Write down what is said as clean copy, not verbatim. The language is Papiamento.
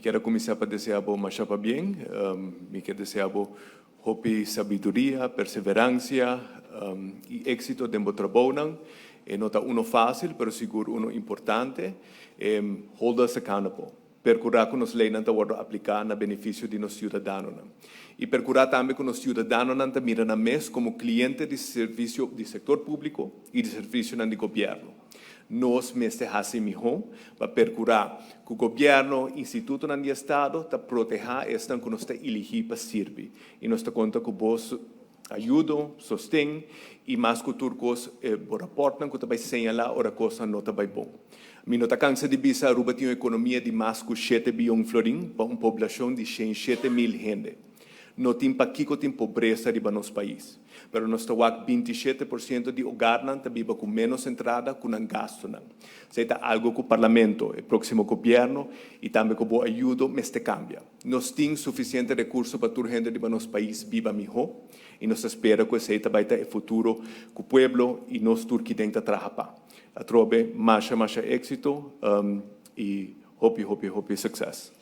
Mi kier cuminsa pa desea bo masha pabien. Mi kier desea bo hopi sabiduria, perseverancia y exito den bo trabounan. E no ta uno facil, pero sigur uno importante. Hold us accountable. Percura cu nos leynan ta wordo aplica na beneficio di nos ciudadanonan. Y percura tambe cu nos ciudadanonan ta mira nan mes como cliente di servicio di sector publico y di servicionan di gobierno. Nos mester haci miho pa percura cu gobierno, institutonan di estado ta proteha esnan cu nos ta eligi pa sirbi. Y nos ta conta cu bo ayudo, sosten y mas cu tur cos bo raportnan cu ta bay señala ora cosnan no ta bay bon. Mi no ta cansa di bisa, Aruba tin un economia di mas cu 7 biyon florin pa un poblacion di 107 mil hende. No tin pakico tin pobresa riba nos pais. Pero nos ta wak 27% di hogarnan ta biba cu menos entrada cu nan gastonan. Esey ta algo cu Parlamento, e proximo gobierno y tambe cu bo ayudo mester cambia. Nos tin suficiente recurso pa tur hende riba nos pais biba miho y nos ta spera cu esey ta bay ta e futuro cu pueblo y nos tur aki ta traha pa. Atrobe, masha, masha exito y hopi, hopi, hopi succes.